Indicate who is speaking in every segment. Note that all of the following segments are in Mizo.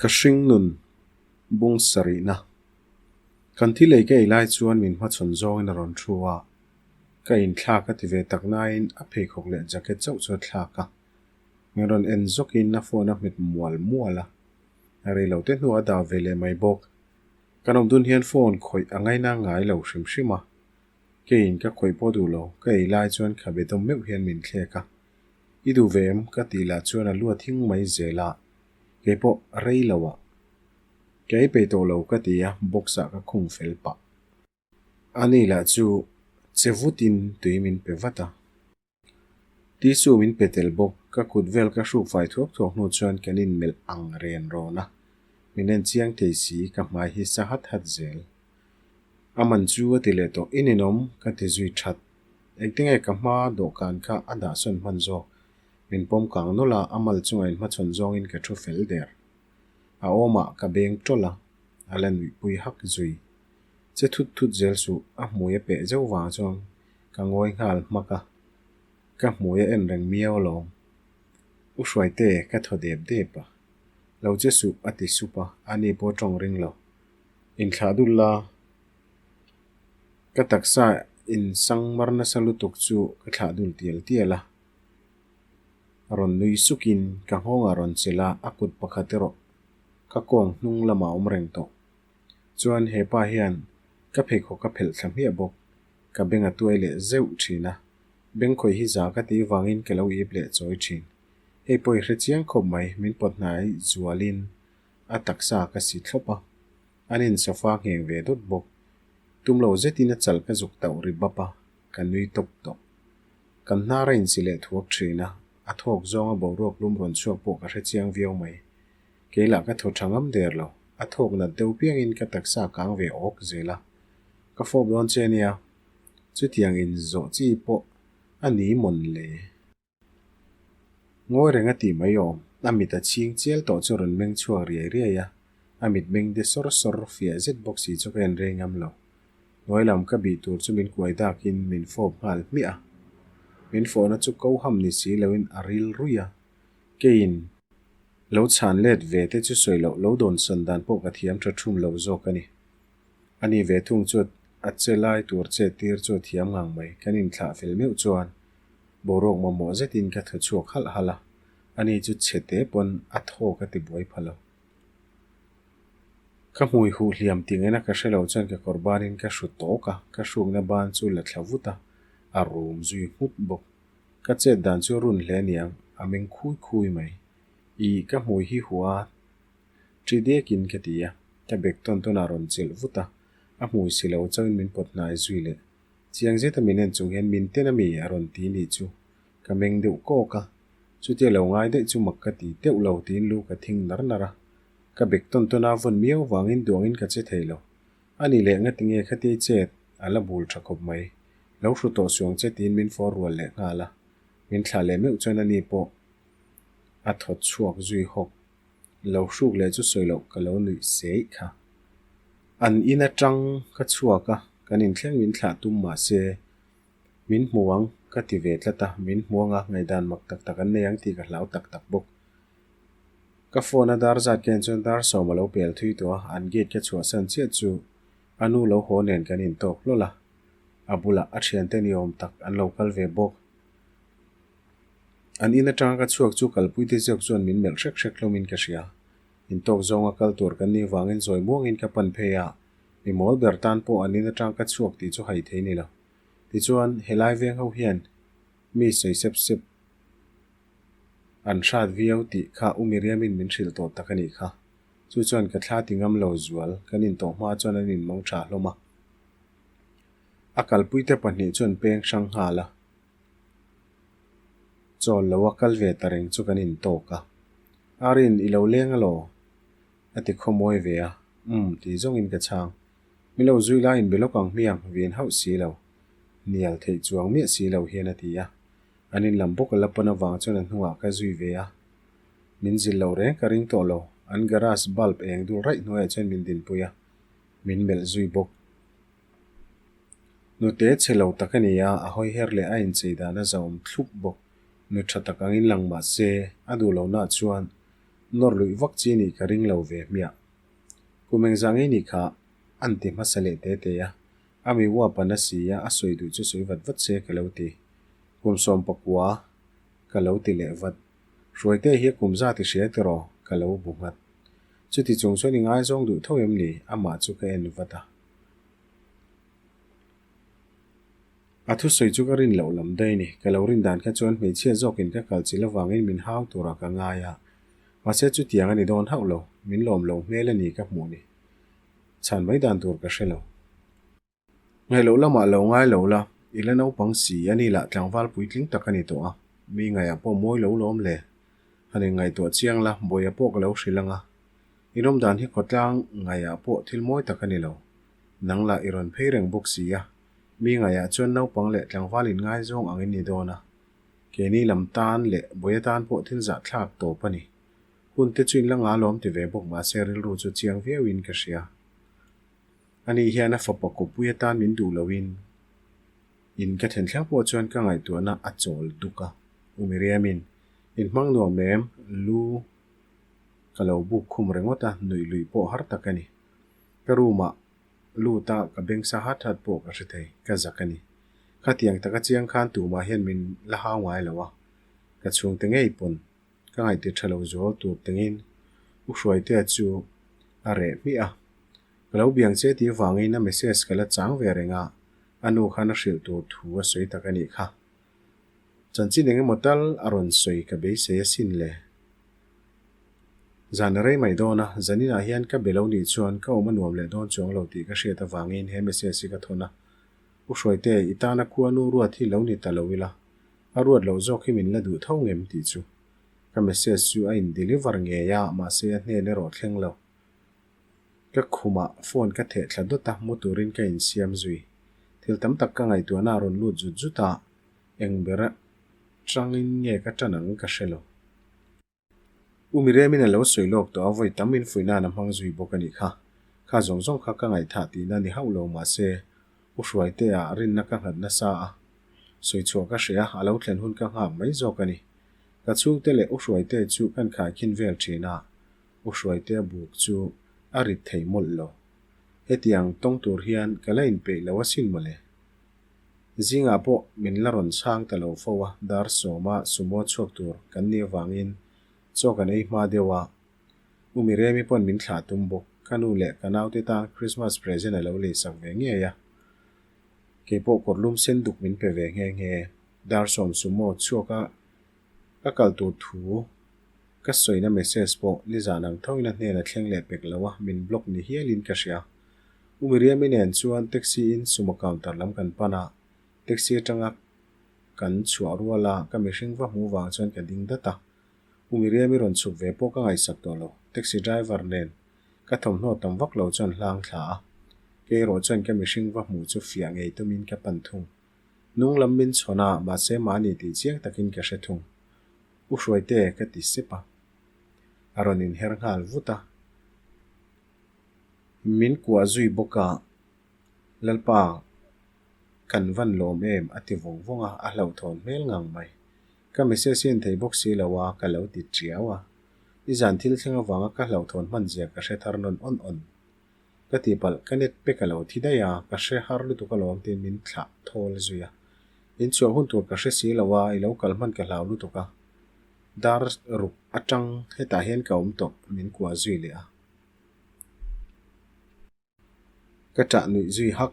Speaker 1: Ka hringnun bung sarihna. Kan thil ei ka ei lai chuan min hmachhawn zawngin a rawn thu a, ka inthlak a ti ve tak nain a pheikhawk leh jacket chauh chu a thlak a. Min rawn en zawkin a phone a hmet mual mual a, a rei lo te hnuah a dah ve leh mai bawk. Kan awm dun hian phone khawih a ngaina ngai lo hrim hrim a, keiin ka khawih pawh duh lo, ka ei lai chuan khabe dawm meuh hian min thlek a. I duh ve em? Ka tih lah chuan a lu a thing mai zel a. Kei pawh rei lo ah. Ka ei peih tawh lo ka ti a, box ah ka khung fel pah. Ani lah chu che vutin tui min pe vat a. Tissue min pe tel bawk, ka kut vel ka hruk fai thuak thuak hnu chuan kan inmelh ang ren rawn a. Min en chiang thei si, ka hmai hi sa hat hat zel. A man chu a ti leh tawh, i ninawm ka ti zui that. Engtinge ka hma dawhkan kha a dahsawn hman zawk? Min pawm kang nawlh a, a mal chunga inhmachhawn zawngin ka thu fel der. A awmah ka beng tawlh a, a la nuihpui hak zui. Che thut thut zel suh, a hmui a peh zeuh vang chuan ka ngawi nghal hmak a, ka hmui a en reng miau alawm. U Hruaite, ka thaw dep dep a. Lo che suh, a ti sup a, ani pawh tawng ring lo. Inthlah dul la. Ka taksa insang mar nasa lutuk chu ka thlah dul tial tial a. Rawn nui sukin ka nghawngah rawn chelh a, a kut pakhat erawh ka kawng hnung lamah a awm reng tawh. Chuan he pa hian ka pheikhawk a phelh thla hmiah bawk. Ka beng a tuai leh zeuh thin a, bengkhawi hi za ka tih vangin ka lo ip leh chawi thin. Hei pawh i hre chiang khawp mai, min pawt hnai zualin a taksa ka si thlawp a. An in sofa ngheng ve dawt bawk. Tum lo zetin a chal ka zuk tauh ri bap a, ka nui tawp tawh. Kan hnar a insi leh thuak thin a, a thawk zawnga boruak lum rawn chhuak pawh ka hre chiang viau mai. Kei lah ka thaw tha ngam der lo, a thawk nat deuh piangin ka taksa kang ve awk zel a. Ka fawp dawn che nia, chutiang inzawh chi pawh a ni mawn le. Ngawi reng a tih mai awm, a mit a chhing chial tawh chu rawn meng chhuak riai riai a, a mit meng de sawr sawr fiah zet bawk si chu ka en reng ngam lo. Hnuai lam ka bih tur chu min kuai dakin min fawp nghal hmiah a, min fawhna chu ko ham ni si loin a ril ruih a, keiin lo chhan let ve te chu sawi loh lo dawnsawn dan pawh ka thiam tha thum lo zawk a ni. Ani ve thung chu a che lai tur chet tir chu a thiam ngang mai, kan inthlah fel meuh chuan Boruak mamawh zetin ka thaw chhuak halh halh a, ani chu chhe te pawn a thaw ka ti buai pha lo. Ka hmui huh hliam tih ngaihna ka hre lo chuan ka kawr banin ka hru tawk a, ka hrukna ban chu la thla vut a, a rum zui nghut bawk. Ka chet dan chu run hle aniang, a meng khui khui mai. Ih, ka hmui hi huh a, ṭi dekin ka ti a, ka bek tawn tawn a rawn chelh vut a, a hmui si lo chauhin min pawt hnai zui leh. Chiang zeta min en chung hian min ten a mi a rawn ti nih chu ka meng deuh kawk a, chutia lo ngai daih chu mak ka ti teuh lo tiin lu ka thing nar nar a. Ka bek tawn tawn a vawn miau vangin duangin ka che thei lo. A ni leh ngatinge khatia i chet a la bul tha khawp mai. Lo hru tawh suang che tiin min fawr rual leh nghal a. Min thlah leh meuh chuan a ni pawh a thawt chhuak zui hawk. Lo hruk leh chu sawi loh ka lo nuih seih kha. An in atang ka chhuak a, kan inthleng min thlah tum mah se min hmu ang ka ti ve tlat a, min hmu anga ngaihdan mak tak tak an nei ang tih ka hlau tak tak bawk. Ka phone a dar zat ken chuan dar sawm a lo pel thui tawh a, an gate ka chhuahsan chiah chu a nu lo haw nen kan intawk hlawl a, a bulah a thiante ni awm tak an lo kal ve bawk. An in atanga ka chhuak chu kalpuite zawk chuan min melh hrek hrek hlawmin ka hria. Intawk zawnga kal tur kan nih vangin zawi muangin ka pan phei a, mi mawl ber tan pawh an in atang ka chhuak tih chu hai thei ni lo. Tichuan, helai veng ho hian mi sawi sep sep an hrat viau tih kha U Miriamin min hrilh tawh tak a nih kha. Chu chuan ka thla ti ngam lo zual, kan intawh hma chuan an inmang tha hlawm a. A kalpuite pahnih chuan peng hrang nghal a. Chawl lo a kal ve ta reng chu kan intawk a. Arin, i lo leng alaw? A ti khawmawi ve a. Umm, tih zawngin ka chhang. Mi lo zui lai in be lawk ang hmiang, vin hauh si lo. Hnial theih chuang miah si lo hian a ti a. An in lam bawk a la pawn avang chuan a hnungah ka zui ve a. Min zil lo reng ka ring tawh lo. An garage bulb eng dul raih hnuaiah chuan min dinpui a. Min melh zui bawk. Nute chhe lo tak a ni a, a hawi her leh a inchei dan a zahawm thlup bawk. Nu tha tak angin lang mah se, a duh lohnaah chuan Nawr luih vak chi nih ka ring lo ve hmiah. Kum engzah ngei nih kha an ti hmasa leh te te a, a mi uap a na si a, a sawi duh chu sawi vat vat se ka lo ti. Kum 19 ka lo ti leh vat. Hruaite hi a kum zat i hria tiraw? Ka lo bu nghat. Chuti chung chuan i ngaizawng duh tho em ni? Amah chu ka en vat a. A thusawi chu ka rin loh lam daih a ni. Ka lo rin dan kha chuan hmeichhia zawkin ka kal chilh avangin min hau turah ka ngai a. Mahse chutiang a ni dawn hauh lo. Min lawm lo hmel a ni ka hmuh ni. Chhan mai dan tur ka hre lo. Ngaih loh lamah lo ngai lo la, i la naupang si a ni lah tlangval puitling tak a ni tawh a. Mi ngaihah pawh mawi lo lawm le. Han inngaihtuah chiang la, Bawiha pawh ka lo hrilh ang a. Inawm dan hi khawtlang ngaihah pawh thil mawi tak a ni lo. Nang lah i rawn phei reng bawk si a, mi ngaihah chuan naupang leh tlangval inngaizawng ang in ni dawn a. Keini lam tan leh Bawiha tan pawh thil zahthlak tawp a ni. Hun te chu in la nga lawm ti ve bawk mahse rilru chu chiang viauin ka hria. Ani hian a fapa kawppui atan min duh loin in ka then thleng pawh chuan ka ngaihtuahna a chawl duk a. U Miriamin, In hmang nuam em? Lu ka lo buk khum ringawt a, nuih luih pawh har tak a ni. Ka room ah lut a ka beng sa hat hat pawh ka hre thei, ka zak a ni. Khatiang taka chiang khan tumah hian min la hau ngai lo a, ka chhungte ngei pawn Ka ngaihtir tha lo zual tur tengin U Hruaitea chu a reh hmiah a. Ka lo biang che tih avangin a message ka la chang ve reng a, a nu khan a hrilh tur thu a sawi tak a nih kha. Chanchin eng emaw tal a rawn sawi ka beisei asin le. Zan a rei mai dawn a, zaninah hian ka be lo nih chuan ka awm a nuam leh dawn chuang lo tih ka hriat avangin he message hi ka thawn a. U Hruaite, i tana khua nu ruat hi lo ni ta lo ila, A ruat loh zawk hi min la duh tho ngem tih chu. Ka message chu a in deliver ngei a, mahse a hnen erawh thleng lo. Ka khumah phone ka theh thla dawt a, mu turin ka insiam zui. Thil tam tak ka ngaihtuahna a rawn lut zut zut a, eng ber atangin nge ka tan ang ka hre lo. U Miriamin a lo sawi lawk tawh a, vawi tam in fuih nan a hmang zui bawk a nih kha. Kha zawng zawng kha ka ngaihthah tihna ni hauh lo mahse, U Hruaitea rinna ka nghat nasa a, sawi chhuah ka hre a, a lo thlen hun ka nghak mai zawk a ni. Ka chhungte leh U Hruaitea chu kan khaikhin vel thin a, U Hruaitea buk chu a rit thei mawlh lo. Hetiang tawng tur hian ka la inpeih lo asin mawle. Zingah pawh min la rawn chhang ta lo fo a, dar sawma sumo chhuak tur kan nih avangin chaw kan ei hma deuh a, U Miremi pawn min thlah tum bawk. Ka nu leh ka naute tan Christmas present a lo leisak ve ngei a, kei pawh kawrlum sen duk min pe ve nghe nghe. Dar sawm sumo chhuak a ka kal tur thu ka sawina message pawh nizan ang thoin a hnen a thleng leh pek lo a, min block ni hialin ka hria. U Miriami nen chuan taxi in sumo counter lam kan pan a, taxi atanga kan chhuah rual a ka mihring va hmuh vang chuan ka ding dat a. U Miriami rawn chhuk ve pawh ka ngaihsak tawh lo, taxi driver nen ka thawmhnaw tam vak lo chuan hlang thla a, kei erawh chuan ka mihring va hmuh chu fiah ngei tumin ka pan thung. Nung lam min chhawn a, mahse mahni tih chiang takin ka hre thung. U Hruaite ka ti sep a, a rawn inher nghal vut a. Min kuah zui bawk a, Lalpa kan van lawm em a ti vawng vawng a, a hlauhthawn hmel ngang mai. Ka message hi en thei bawk si lo a, ka lo ti tiau a. I zan thil thleng avanga ka hlauhthawn hman zia ka hre thar nawn awn awn. Ka tihpalh ka net pek a lo thi daih a, ka hre har lutuk alawm tiin min thlah thawl zui a. In chhuah hun tur ka hre si lo a, i lo kal hman ka hlau lutuk a. Dar ruk atang hetah hian ka awm tawh min kuah zui leh a. Ka ṭah nuih zui hak.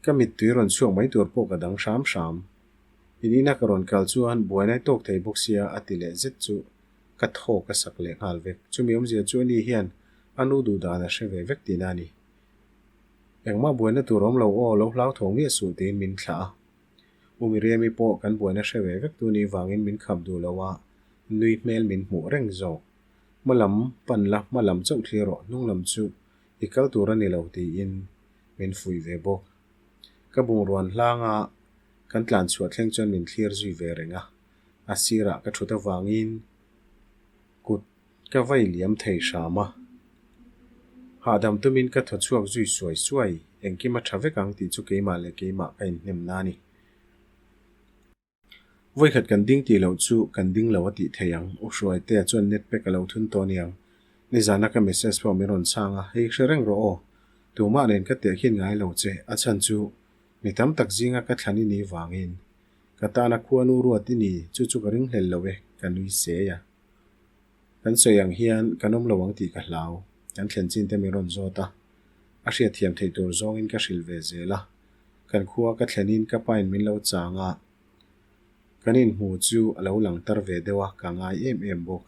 Speaker 1: Ka mittui rawn chhuak mai tur pawh ka dang hram hram. In ina ka rawn kal chuan buaina i tawk thei bawk sia a ti leh zet chu ka thaw ka sak leh nghal vek. Chumi awmzia chu ani hian a nu duh dan a hre ve vek tihna a ni. Engmah buaina tur awm lo aw, lo hlauthawng miah suh tiin min thlah a. U Miriami pawh kan buaina hre ve vek tu nih vangin min khap duh lo a, nui hmel min hmuh reng zawk. Hma lam pan la, hma lam chauh thlir rawh, hnung lam chu i kal tur a ni lo tiin min fuih ve bawk. Ka bungruan hlanga kan tlan chhuah thleng chuan min thlir zui ve reng a, a sirah ka thut avangin kut ka vai liam thei hram a. Hahdam tumin ka thaw chhuak zui suai suai, engkim a tha vek ang tih chu keimah leh keimah ka inhnem na a ni. Vawikhat kan ding tih loh chu kan ding lo a tih thei ang. U Hruaitea chuan net pack a lo thun tawh aniang. Nizana ka message pawh min rawn chhang a, hei hre reng rawh aw. Tumah nen ka tehkhin ngai lo che, a chhan chu mi tam tak zinga ka thlan i nih vangin. Ka tana khuanu ruat i ni, chu chu ka ringhlel lo e, ka nui sei a. Kan sawi ang hian kan awm lo ang tih ka hlau. Kan thlen chin te min rawn zawt a, a hriatthiam theih tur zawngin ka hrilh ve zel a. Kan khua ka thlenin ka pain min lo chang a, kan inhmu chu a lo lang tar ve deuh a, ka ngai em em bawk.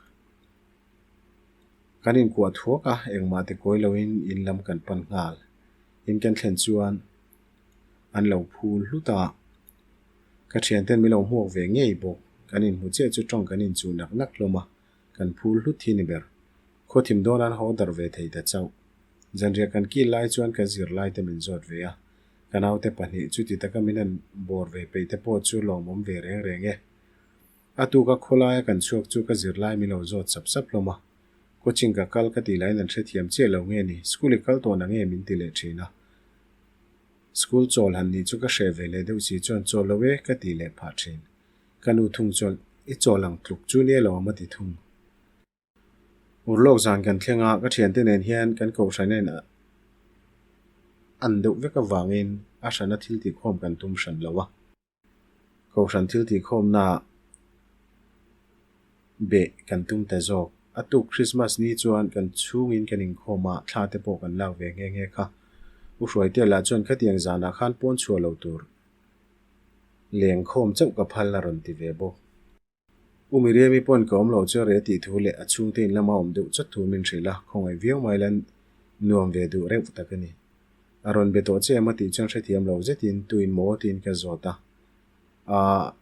Speaker 1: Kan inkuah thuak a, engmah ti kawi loin in lam kan pan nghal. In kan thlen chuan an lo phul hlut a, ka thianten min lo hmuak ve ngei bawk. Kan inhmu chiah chu tawng kan inchuh nak nak hlawm a, kan phul hlut hi ni ber. Khawthim dawn an haw darh ve thei ta chauh. Zanriah kan kil lai chuan ka zirlai te min zawt ve a, ka naute pahnih chuti taka min han bawr ve peih te pawh chu lawmawm ve reng reng e. A tuka khawlaia kan chhuak chu ka zirlai min lo zawt sap sap hlawm a, coaching ka kal ka tih laiin an hrethiam chiah lo nge ni, school i kal tawh na nge min ti leh thin a. School chawl han nih chu ka hreh ve leh deuh si chuan chawl lo e ka tih leh phah thin. Ka nu thung chuan i chawl ang tluk chu nia lo awm a ti thung. Urlawk zan kan thleng a, ka thiante nen hian kan kohhran en an deuh vek avangin a hrana thil tihkhawm kan tum hran lo a. Kohhran thil tihkhawmnaah beh kan tum ta zawk. A tuk Krismas ni chuan kan chhungin kan inkhawm a, thla te pawh kan lak ve nghe nghe kha. U Hruaitea lah chuan khatiang zanah khan pawn chhuah lo tur lengkhawm chauh ka phal a rawn ti ve bawk. U Miriam-i pawn ka awm loh chu a reh tih thu leh a chhungte in lama awm deuh chawt thu min hrilh a, khawngaih viau mai la nuam ve duh reuh tak a ni. A rawn be tawh che em a tih chuan hrethiam lo zetin tuin maw tiin ka zawt a. Aah,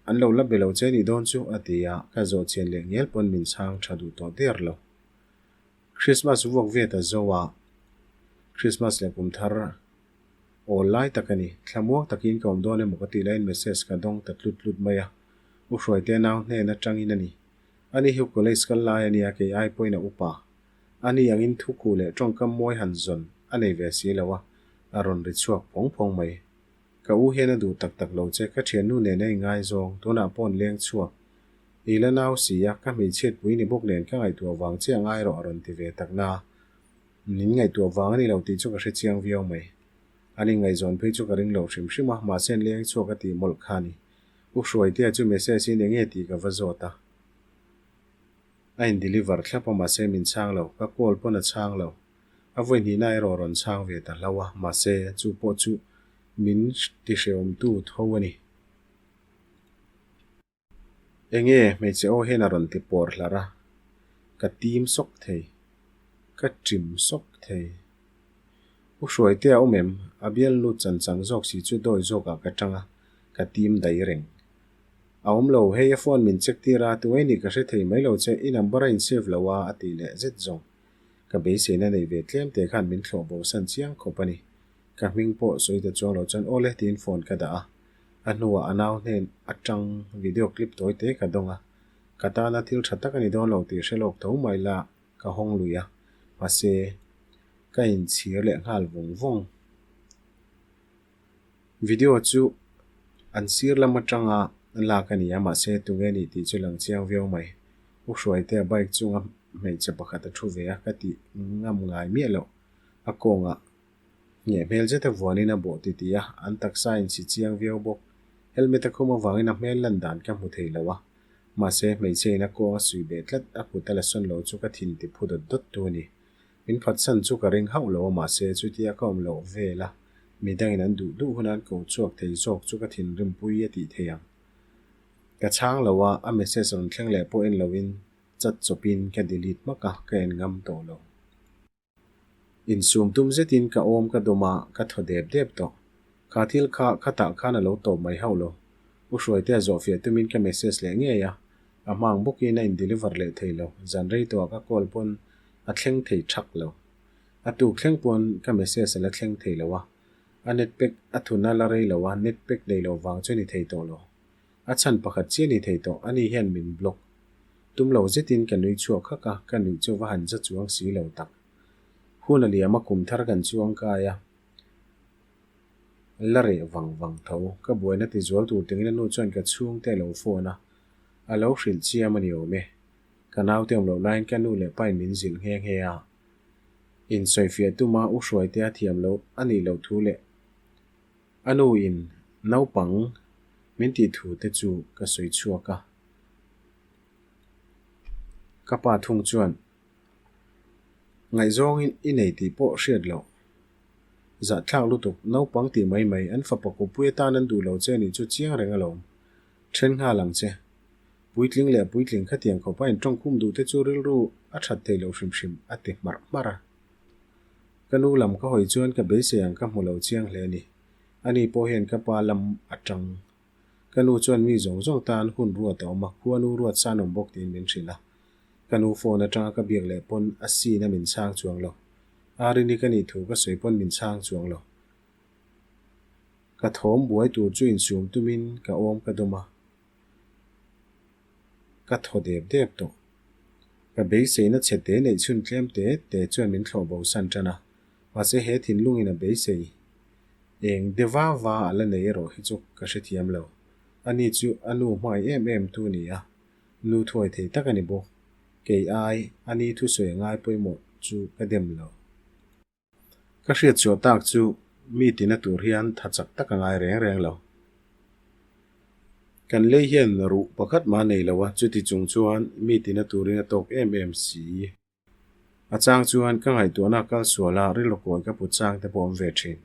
Speaker 1: an lo la be lo che nih dawn chu a ti a, ka zawh chian leh ngial pawn min chhang tha duh tawh der lo. Christmas vuak ve ta zo a, Christmas leh kum thar awl lai tak a ni. Thlamuang takin ka awm dawn emaw ka tih laiin message ka dawng ta tlut tlut mai a, U Hruaitea nau hnen atangin a ni. Ani hi college kal lai a nia, kei ai pawhin a upa. Ani angin thukhu leh tawngkam mawi han zawn a nei ve si lo a, a rawn ri chhuak phawng phawng mai. Ka u hian a duh tak tak lo che, ka thiannu nen a ingaizawng, tunah pawh an leng chhuak. I la nau si a, ka hmeichhiatpui ni bawk nen ka ngaihtuah vang che a ngai rawh a rawn ti ve tak na. Min ngaihtuah vang a ni lo tih chu ka hre chiang viau mai. An inngaihzawn phei chu ka ring lo hrim hrim a, mahse an leng chhuak a tih mawlh kha a ni. U Hruaitea chu message in enge tih ka va zawt a. A in deliver thlap a mahse min chhang lo, ka call pawn a chhang lo. A vawi hnihna erawh rawn chhang ve ta hlauh a, mahse chu pawh chu min ti hrehawmtu tho a ni. Enge hmeichhe aw hian a rawn ti pawr hlarh a, ka tim sawk thei, ka ṭim sawk thei. U Hruaitea awm em? A bialnu chan chang zawk si chu dawi zawkah ka ṭang a, ka tim daih reng. A awm lo, hei a phone min check tir a, tunge nih ka hre thei mai lo che, i number a in save lo a, a ti leh zet zawng. Ka beiseina neih ve tlem te khan min thlawh bo san chiang khawp a ni. Ka hming pawh sawi ta chuang lo chuan aw le tiin phone ka dah a. A hnuah a nau hnen atang video clip tawi te ka dawng a, ka tana thil tha tak a ni dawn lo tih hre lawk tho mai la ka hawng lui a, mahse ka inchhir leh nghal vawng vawng. Video chu an sir lam atanga lak a ni a, mahse tunge a nih tih chu lang chiang viau mai. U Hruaitea bike chunga hmeichhe pakhat a thu ve a, ka tih ngam ngai miah loh a kawngah Ngheh hmel zeta vuanin a bawh ti ti a, an taksa a insi chiang viau bawk. Helmet a khum avangin a hmel lan dan ka hmu thei lo a, mahse hmeichhe in a kawng a suih beh tlat, a kut a la sawn lo chu ka thin ti phu dawt dawt tu a ni. Min phatsan chu ka ring hauh lo a, mahse chutia ka awm loh vel a, midangin an duh duh huna an ko chhuak thei zawk chu ka thinrimpui a tih thei ang. Ka chhang lo a, a message rawn thleng leh pawh en loin chat chawpin ka delete hmak a, ka en ngam tawh lo. Insum tum zetin ka awm ka dawm a, ka thaw dep dep tawh. Kha thil kha khatah khan a lo tawp mai hauh lo. U Hruaitea zawhfiah tumin ka message leh ngei a, a hmang bawkin a in deliver leh thei lo, zan rei tawhah ka call pawn a thleng thei thak lo. A tuk thleng pawn ka message a la thleng thei lo a, a net pack a thun a la rei lo a, net pack nei lo vang chu a ni thei tawh lo. A chhan pakhat chiah ni thei tawh, ani hian min block. Tum lo zetin ka nui chhuak hak a, ka nuih chu va han za chuang si lo tak. Hun a liam a, kum thar kan chuang kai a. La reh vang vang tho. Ka buaina ti zual tur tingin a nu chuan ka chhungte a lo phone a, a lo hrilh chiam a ni awm e. Ka naute awm loh laiin ka nu leh pain min zilh nghe nghe a. Insawifiah tuma u Hruaitea thiam loh a nih loh thu leh a nu in naupang min tih thu te chu ka sawi chhuak a. Ka pa thung chuan ngaihzawngin i nei tih pawh hriat loh. Zahthlak lutuk, naupang tih mai mai, an fapa kupui atan an duh lo che nih chu chiang reng alawm. Then nghal ang che. Puitling leh puitling khatiang khawpa intawngkhum duh te chu rilru a that thei lo hrim hrim a ti hmarh hmarh a. Ka nu lam ka hawi chuan ka beisei ang ka hmu lo chiang hle a ni. Ani pawh hian ka pa lam atang. Ka nu chuan mi zawng zawng tan hun ruat a awm a, khua nu ruat san awm bawk tiin min hrilh a. Ka nu phone atanga ka biak leh pawn a scene a min chhang chuang lo. Arini ka nih thu ka sawi pawn min chhang chuang lo. Ka thawm buai tur chu insum tumin ka awm ka dawm a, ka thaw dep dep tawh. Ka beiseina chhe te neih chhun tlem te te chuan min thlawh bo san tan a, mahse he thinlungin a beisei eng de va va a la nei erawh hi chu ka hrethiam lo. Ani chu a nu hmai em em tu ni a, nu thuai thei tak a ni bawk. Kei ai, ani thusawi a ngai pawimawh chu ka dem lo. Ka hriat chhuah tak chu mi tina tur hian tha chak tak a ngai reng reng lo. Kan lei hian ruh pakhat mah nei lo a, chuti chung chuan mi tina turin a tawk em em si. A chang chuan ka ngaihtuahna kal sual a, rilru kawi ka put chang te pawh awm ve thin.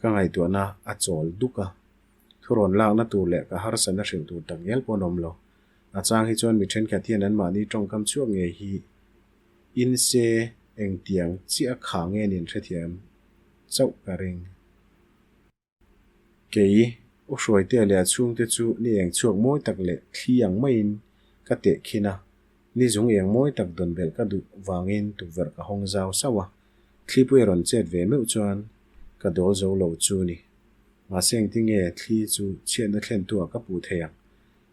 Speaker 1: Ka ngaihtuahna a chawl duk a, thurawn lakna tur leh ka harsatna hrilh tur tak ngial pawh an awm lo. A chang hi chuan mi thenkhat hian anmahni tawngkam chhuak ngei hi In se engtiang chiah a kha nge nin hrethiam chauh ka ring. Kei, U Hruaitea leh a chhungte chu ni eng chhuak mawi tak leh thli ang maiin ka teh khin a, ni zung eng mawi tak dawn belh ka duh vangin tukverh ka hawng zau sauh a, thlipui a rawn chet ve meuh chuan ka dawl zo lo chu ni. Mahse engtinge thli chu chhiatna thlentu ah ka puh thei ang,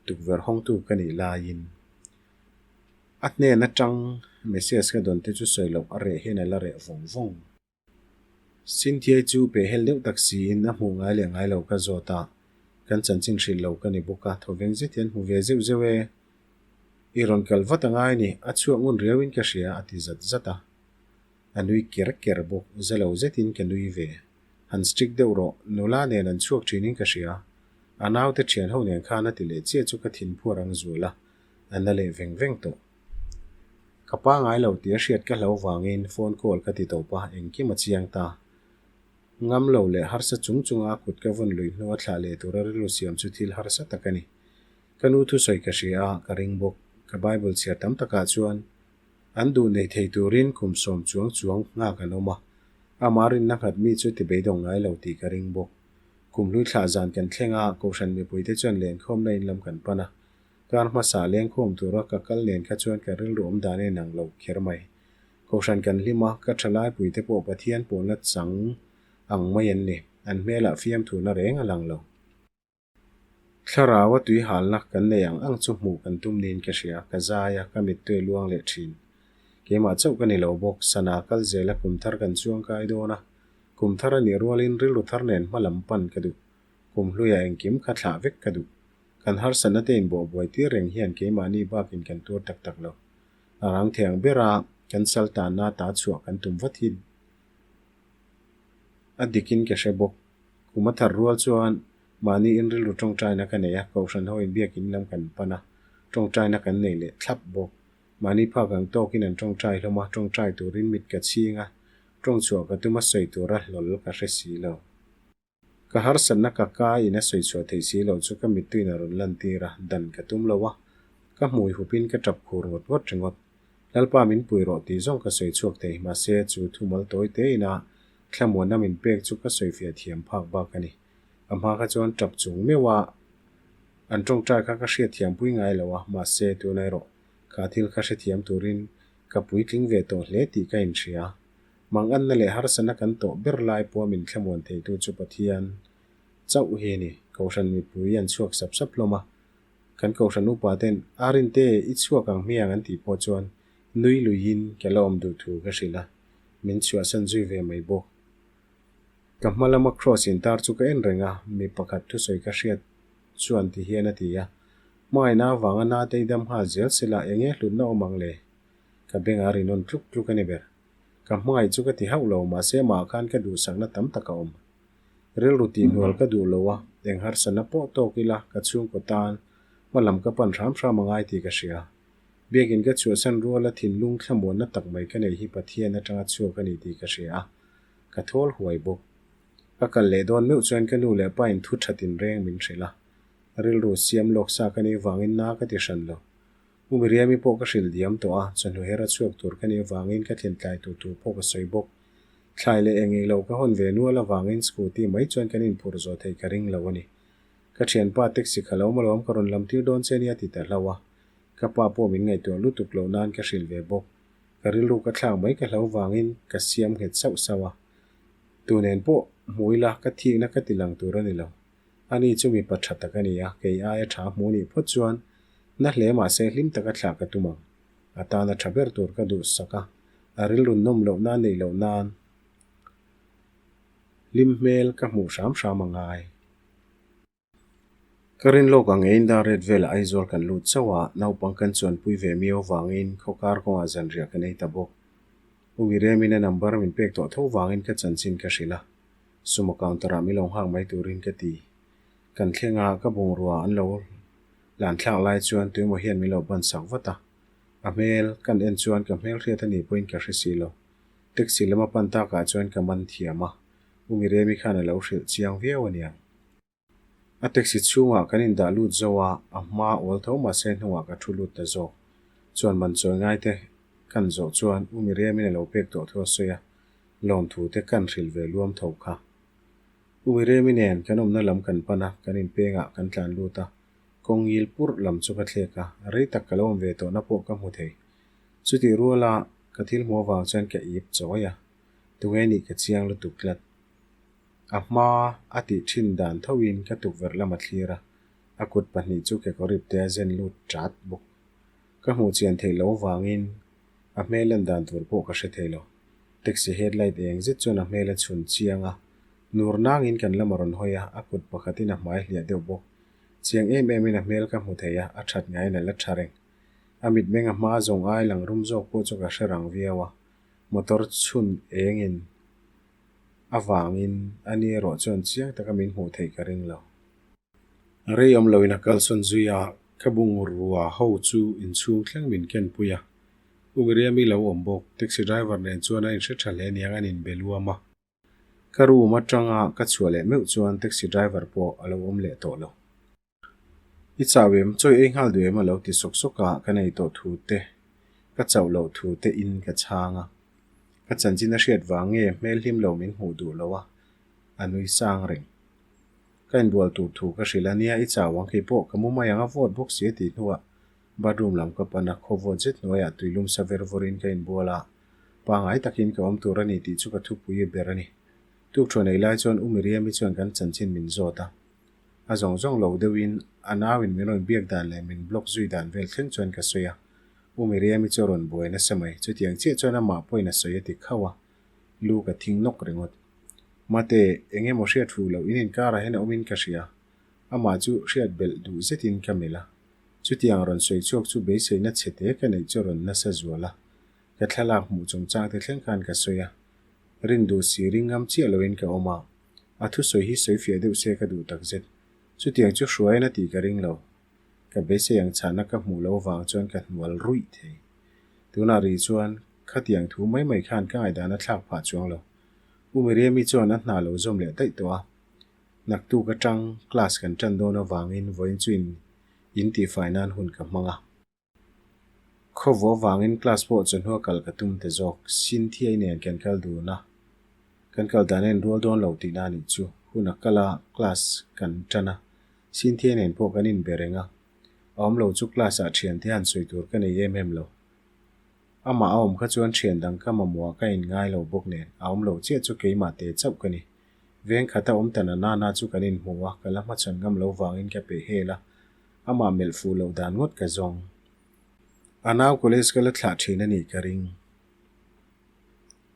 Speaker 1: tukverh hawngtu ka nih laiin. A hnen atang Messias ka dawn te chu sawi loh a reh hian a la reh vawng vawng. Cynthia-i chu pehhel deuh tak siin a hmuh ngai leh ngai lo ka zawt a, kan chanchin hrilh lo ka ni bawk a, thawveng zet hian hmu ve zeuh zeuh e. I rawn kal vat a ngai ni, a chhuak ngun riauin ka hria a ti zat zat a. A nui ker ker bawk, za lo zetin ka nui ve. Han strict deuh rawh, nula nen an chhuak thinin ka hria. A naute thian ho nen khan a ti leh chiah chu ka thinphuar ang zual a. A na leh veng veng tawh. Ka pa ngai lo tih a hriat ka hlo vangin phone call ka ti tawp a, engkim a chiang ta. Ngam lo leh harsa chung chunga a kut ka vawn lui hnu a thlah leh tura rilru siam chu thil harsa tak a ni. Ka nu thusawi ka hria a, ka ring bawk. Ka Bible chhiar tam takah chuan an duh nei thei turin kum sawm chuang chuang nghak an awm a, amah rinna nghat mi chu ti beidawng ngai lo tih ka ring bawk. Kum hlui thlah zan kan thleng a, Kohhran mipuite chuan lenkhawmna in lam kan pan a, Kar hmasa lengkhawm tura ka kal nen kha chuan ka rilru awm dan en ang lo kher mai. Kohhran kan hlim a, ka tha laipui te pawh Pathian pawlna chang ang mai an ni. An hmelah fiamthuna reng a lang lo. Thlarau a tui halna kan nei ang ang chu hmuh kan tum niin ka hria, ka zai a, ka mittui a luang leh thin. Keimah chauh ka ni lo bawk, sana kal zela kum thar kan chuangkai dawn a, kum thar a nih rualin rilru thar nen hma lam pan ka duh. Kum hluiah engkim kha thlah vek ka duh. Kan harsatna te inbawh buai tir reng hian keimahni bakin kan tuar tak tak lo. A rang thei ang bera kan sal tanna ta chhuah kan tum vat hi a dikin ka hre bawk. Kum a thar rual chuan mahni in rilru tawngtaina ka nei a, Kohhran ho inbiakin lam kan pan a, tawngtaina kan nei leh thlap bawk. Mahni phak ang tawkin an tawngtai hlawm a, tawngtai turin mit ka chhing a, tawngchhuah ka tum a sawi tura hlawl ka hre si lo. Ka harsatna ka ka in a sawi chhuah theih si loh chu ka mittuin a rawn lantir a, dan ka tum lo a, ka hmui hupin ka tap khur ngawt ngawt ringawt. Lalpa min pui rawh tih zawng ka sawi chhuak thei, mahse chu thumal tawi te ina thlamuanna min pek chu ka sawi fiah thiam phak bak a ni. A hma kha chuan tap chung meuh a an tawngtai kha ka hriat thiam pui ngai lo a, mahse tuna erawh kha thil kha hrethiam turin ka puitling ve tawh hle tih ka inhria. Manganna leh harsatna kan tawh ber lai pawh min thlamuan theitu chu Pathian chauh hi a ni. Kohhran mipui an chhuak sap sap hlawm a, kan kohhran upa ten a rinte i chhuak ang hmiang an tih pawh chuan nui luiin ka la awm duh thu ka hrilh a, min chhuahsan zui ve mai bawk. Ka hma lama cross intar chu ka en reng a, mi pakhat thusawi ka hriat chuan ti hian a ti a, Hmangaihna avanga na te i dam nghal zel sela eng nge hlutna awm ang le? Ka bengah a rinawn tluk tluk a ni ber. Ka hmangaih chu ka ti hauh lo, mahse amah khan ka duhsakna tam tak a awm. Rilru tihhnual ka duh lo a, eng harsatna pawh tawk ila ka chhungkaw tan hma lam ka pan hram hram a ngai tih ka hria. Biakin ka chhuahsan ruala thinlung thlamuanna tak mai ka nei hi Pathian atanga chhuak a ni tih ka hria a, ka thawl huai bawk. Ka kal leh dawn meuh chuan ka nu leh pa in thu tha tinreng min hrilh a, rilru siam lawk sa ka nih vangin na ka ti hran lo. U Miriami pawh ka hrilh diam tawh a, chawhnu her a chhuak tur ka nih avangin ka thlen tlai tur thu pawh ka sawi bawk. Thlai leh eng eng lo ka hawn ve nual avangin scooty mai chuan kan inphurh zawh theih ka ring lo a ni. Ka thianpa taxi kha lo awm ka rawn lam tir dawn che nia ti ta hlauh a. Ka pa pawh min ngaihtuah lutuk loh nan ka hrilh ve bawk. Ka rilru ka thlak mai ka hlo vangin ka siam nghet sauh sauh a. Tu nen pawh hmu ila ka thikna ka ti lang tur a ni lo. Ani chu mipa tha tak a ni a, kei aia tha hmu nih phawt chuan na hle mahse hlim taka thlah ka tum ang. A tana tha ber tur ka duhsak a, a rilru nawm loh nan neih loh nan hlim hmel ka hmuh hram hram a ngai. Ka rin lawk ang eiin dar ret velah Aizawl kan lut chauh a, naupang kan chuanpui ve miau vangin khawkar kawngah zanriah kan ei ta bawk. U Miriamin a number min pek tawh tho vangin ka chanchin ka hrilh a, sumo counter-ah min lo nghak mai turin ka ti. Kan thleng a, ka bungrua an lo lan thlak lai chuan tuemaw hian min lo ban sak vat a, a hmel kan en chuan ka hmel hriat a nih pawhin ka hre si lo. Taxi lama pan takah chuan ka man thiam a, U Miriami khan a lo hrilh chiang viau a niang. A taxi chhungah kan indah lut zo a, a hma awl tho mahse hnungah ka thu lut ta zawk. Chuan man chawi ngai te kan zawh chuan U Miriamin a lo pek tawh thu a sawi a, lawmthu te kan hrilh ve luam tho kha. U Miriami nen kan awmna lam kan pan a, kan inpengah kan tlan lut a, kawng ngil purh lam chu ka thlek a, rei tak ka lo awm ve tawhna pawh ka hmu thei. Chutih ruala ka thil hmuh avang chuan ka ip chawi a, tunge nih ka chiang lutuk tlat. A hma a tih thin dan thoin ka tukverh lam a thlir a, a kut pahnih chu kekawr ipte a zen lut chat bawk. Ka hmuh chian theih loh vangin a hmel lan dan tur pawh ka hre thei lo. Taxi headlight eng zet chuan a hmel a chhun chiang a, nur nangin kan lam a rawn hawi a, a kut pakhatin a hmai hliah deuh bawk. Chiang em emin a hmel ka hmu thei a, a that ngaiin a la tha reng. A mitmeng a hma zawng ai lang rum zawk pawh chu ka hre rang viau a, motor chhun engin avangin a ni erawh chuan chiang taka min hmuh theih ka ring lo. Rei awm loin a kalsawn zui a, ka bungrua ho chu inchhung thleng min kenpui a. U Miriami lo awm bawk, taxi driver nen chuan a inhre tha hle niang an inbe luam a. Ka room atanga ka chhuah leh meuh chuan taxi driver pawh a lo awm leh tawh lo. I chau em? Chawi ei nghal duh em? A lo ti sawk sawk a, ka nei tawh thu te, ka chauh loh thu te in ka chhang a. Ka chanchin a hriat vang nge hmel hlim lo min hmuh duh lo a, a nui sang reng. Ka inbual tur thu ka hrilh a, nia i chau ang kei pawh ka mu mai ang a vawt bawk si a tih hnuah bathroom lam ka pan a, khaw vawt zet hnuaiah tuilum sa ver vawrin ka inbual a, pangai takin ka awm tur a ni tih chu ka thupui ber a ni. Tukṭhuan ei lai chuan U Miriami chuan kan chanchin min zawt a. A zawng zawng lo deuhin a nauin min rawn biak dan leh min block zui dan vel thleng chuan ka sawi a, U Miriami chu a rawn buai nasa mai, chutiang chiah chuan amah pawhin a sawi a ti khauh a, lu ka thing nawk ringawt. Mate, eng emaw hriat fuh loh in inkarah hian a awmin ka hria, amah chu hriat belh duh zetin ka melh a, chutiang rawn sawi chhuak chu beiseina chhe te ka neih chu a rawn nasa zual a, ka thlalak hmuh chungchang te thleng khan ka sawi a, rin duh si ring ngam chiah loin ka awm a. A thusawi hi sawi fiah deuh se ka duh tak zet. Chutiang chu hruaiin a tih ka ring lo. Ka beisei ang chhahna ka hmuh loh vang chuan ka hnual ruih thei. Tunah rih chuan khatiang thu mai mai khan ka ngaihdan a thlak phah chuang lo. U Miriami chuan a hna lo zawm leh daih tawh a. Naktuk atang class kan tan dawn avangin vawiin chu in in tihfai nan hun ka hmang a. Khawvawh avangin class pawh chawhnu a kal ka tum ta zawk. Sinthiai nen kan kal dun a, kan kal dan a inrual dawn lo tihna a nih chu. Hun a kal a, class kan tan a, Sinthiai nen pawh kan inbe reng a. A awm lo chu class ah thiante han sawi tur ka nei em em lo. Amah a awm kha chuan thian dang ka mamawh ah ka inngai lo bawk nen, a awm lo chiah chu keimah te chauh ka ni. Veng khata awm ta na nana chu kan inhmu a, ka la hmachhawn ngam lo vangin ka peh hel a. Amah melh fuh loh dan ngawt ka zawng. A nau college ka la thlah thin a nih ka ring.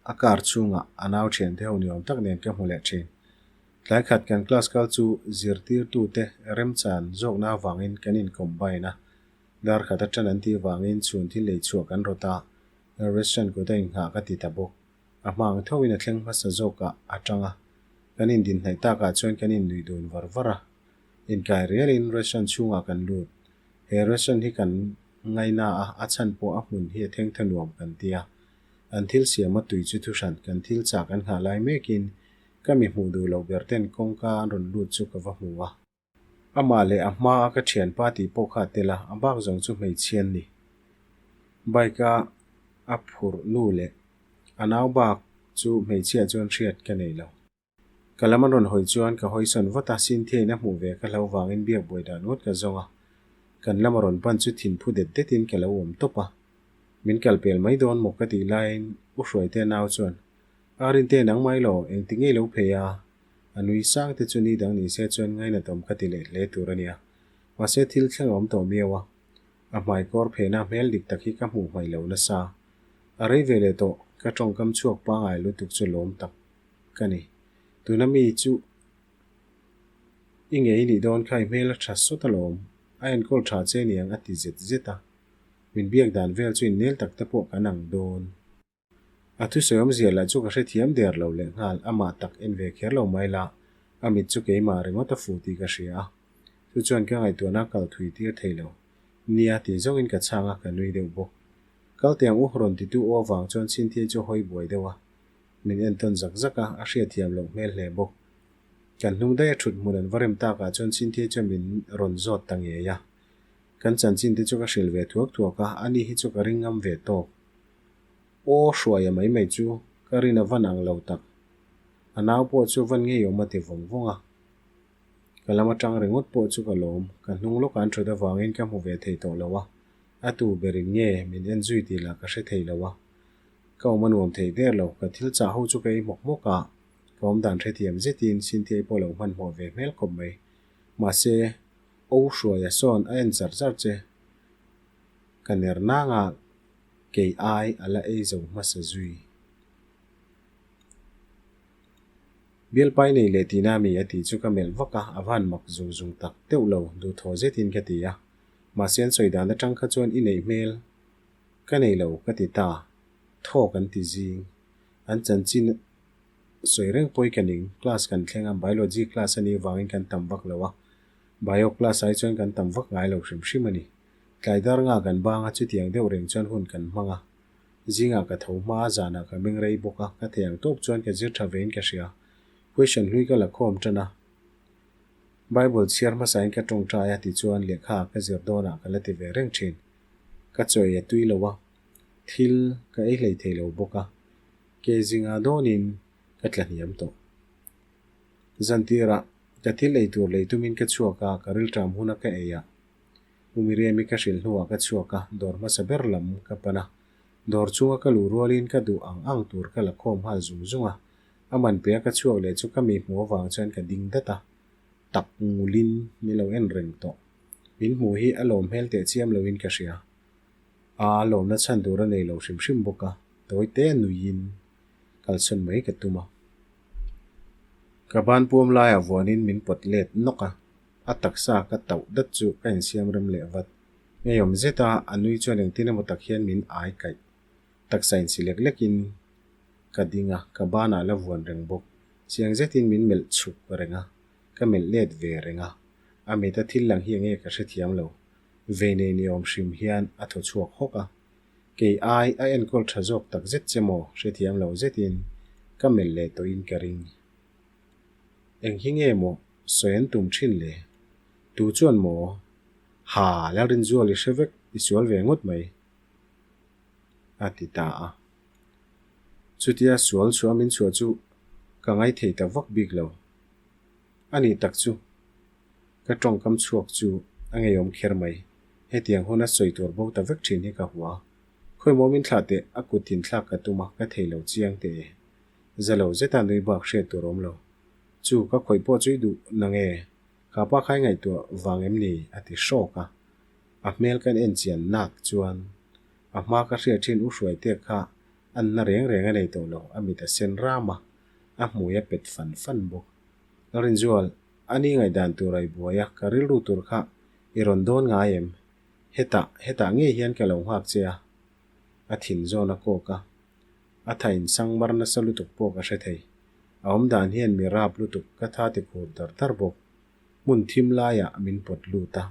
Speaker 1: a car chhungah a nau thiante ho ni awm tak nen ka hmu leh thin. Tlai khat kan class kal chu zirtirtute remchan zawkna avangin kan in combine a, dar khat atang an tih avangin chhun thil lei chhuah kan rawt a, restaurant kut a inghah ka ti ta bawk. A hma ang thoin a thleng hmasa zawkah a tang a, kan indinhnaih takah chuan kan innuih dun var var a. Inkai rialin restaurant chhungah kan lut. He restaurant hi kan ngaina a, a chhan pawh a hmun hi a theng tha nuam kan ti a. An thil siam a tui chu thuhran kan thil chak an nghah lai mekin ka mi hmuh duh loh ber ten kawngka an rawn lut chu ka va hmu a. Amah leh a hma a ka thianpa tih pawh kha a tel a, a bak zawng chu hmeichhia an ni. Bike a a phurh nu leh a nau bak chu hmeichhia chuan hriat ka nei lo. Ka lam an rawn hawi chuan ka hawisawn vat a, Cynthia-in a hmuh ve ka hlo vangin biak buai dan ngawt ka zawng a. Kan lam a rawn pan chu thinphu det detin ka lo awm tawp a. Min kal pel mai dawn maw ka tih laiin U Hruaitea nau chuan, A Rinte nangmah ilo, engti ngei lo phei a? A nui sang te chu ni dang ni se chuan ngainatawm ka ti leh hle tur a nia. Mahse thil thleng a awm tawh miau a. A hmai kawr phehna hmel dik tak hi ka hmuh hmaih lo nasa. A rei ve leh tawh, ka tawngkam chhuak pangai lutuk chu lawm tak ka ni. Tuna mi chu i ngei nih dawn kha i hmel a tha sawt alawm, a enkawl tha che niang a ti zet zet a. Min biak dan vel chu innel tak te pawh kan ang dawn. A thusawi awmzia lah chu ka hrethiam der lo leh nghal, amah tak en ve kher lo mai la, a mit chu keimah ringawt a fuh tih ka hria a. Chu chuan ka ngaihtuahna kal thui tir thei lo. Nia tih zawngin ka chhang a, ka nui deuh bawk. Kal tiang u rawn titu aw avang chuan Cynthia chu hawi buai deuh a. Min entawn zak zak a, a hriatthiam loh hmel hle bawk. Kan hnung daih a thut hmun an va rem takah chuan Cynthia chuan min rawn zawt ta ngei a. Kan chanchin te chu ka hrilh ve thuak thuak a, ani hi chu ka ring ngam ve tawk. Aw hruaia mai mai chu ka rin a van ang lo tak. A nau pawh chu van ngei awm a ti vawng vawng a. Ka lam atang ringawt pawh chu ka lawm, ka hnung lawkah an thut avangin ka hmu ve thei tawh lo a, a tu berin nge min en zui tih lah ka hre thei lo a. Ka awm a nuam thei der lo, ka thil chah ho chu ka ei hmawk hmawk a, ka awm dan hrethiam zetin Cynthia-i pawh lo hmanhmawh ve hmel khawp mai. Mahse, O hruaia sawn a en char char che. Ka ner nanga kei ai a la ei zo hmasa zui. Bialpai nei leh tihna mi a tih chu ka melh vak a, a van mak zung zung tak deuh lo, duhthaw zetin ka ti a. Mahse an sawi dan atang kha chuan i neih hmel ka nei lo ka ti ta, thawk an ti zing. An chanchin sawi reng pawi ka ning, class kan thleng a, biology class a nih vangin kan tam vak lo a, bio class ai chuan kan tam vak ngai lo hrim hrim a ni. Tlai dar nga kan bang a, chutiang deuh reng chuan hun kan hmang a. Zingah ka tho hma a, zanah ka meng rei bawk a, ka thei ang tawp chuan ka zir tha vein ka hria. Question hlui ka la khawm tan a. Bible chhiar hmasain ka tawngtai a tichuan lehkha ka zir dawnah ka la ti ve reng thin. Ka chawi a tui lo a, thil ka ei hlei thei lo bawk a, ke zinga dawnin ka tla hniam tawh. Zantirah ka thil ei tur lei tumin ka chhuak a, ka rilṭam huna ka ei a. U Miriam-i ka hrilh hnuah ka chhuak a, dawr hmasa ber lam ka pan a. Dawr chunga ka luh rualin ka duh ang ang tur ka la khawm nghal zung zung a. A man pe a ka chhuak leh chu ka mi hmuh avang chuan ka ding dat a, tak ngulin min lo en reng tawh. Min hmuh hi a lawm hmel teh chiam loin ka hria. A lawmna chhan tur a nei lo hrim hrim bawk a, tawi te nuiin kalsawn mai ka tum a. Ka ban puam laiah vuanin min pawt let nawk a. A taksa ka tauh dat chu ka insiam rem leh vat. Ngeiawm zet a, a nui chuan engtin emaw tak hian min ai kaih. Taksa insi lek lekin ka ding a, ka banah la vuan reng bawk. Chiang zetin min melh chhuk reng a, ka melh let ve reng a. A mita thil lang hi enge ka hrethiam lo. Vei nei ni awm hrim hian a thaw chhuak hawk a. Kei ai a enkawl tha zawk tak zet che maw hrethiam lo zetin ka melh leh tawhin ka ring. Eng hi nge maw sawi an tum thin le? Tu chuan maw? Ha, Lalrinzual i hre vek, i sual ve ngawt mai, a ti ta a. Chutia sual chhuah min chhuah chu ka ngaithei ta vak bik lo. A nih tak chu, ka tawngkam chhuak chu a ngeiawm kher mai. Hetiang huna sawi tur bo ta vek thin hi ka hua. Khawimaw min thlah teh, a kut tinthlak ka tum a, ka thei lo chiang teh e. Za lo zeta nui bak hriat tur awm lo. Chu ka khawih pawh chu i duh nange? Ka pa khai ngaihtuah vang em ni? a ti hrawk a. A hmel kan en chian nak chuan a hma ka hriat thin u Hruaitea kha. Anna reng reng a nei tawh lo, a mit a sen ram a, a hmui a pet fan fan bawk. Lalrinzual, a ni ngaihdan tur a i buai a, ka rilru tur kha i rawn dawn ngai em? Hetah, hetah ngei hian ka lo nghak che a. A thin zawn a kawk a, a tha insang mar nasa lutuk pawh ka hre thei. A awmdan hian mi rap lutuk ka tha ti khur dar dar bawk. Hmun thim laiah min pawt lut a.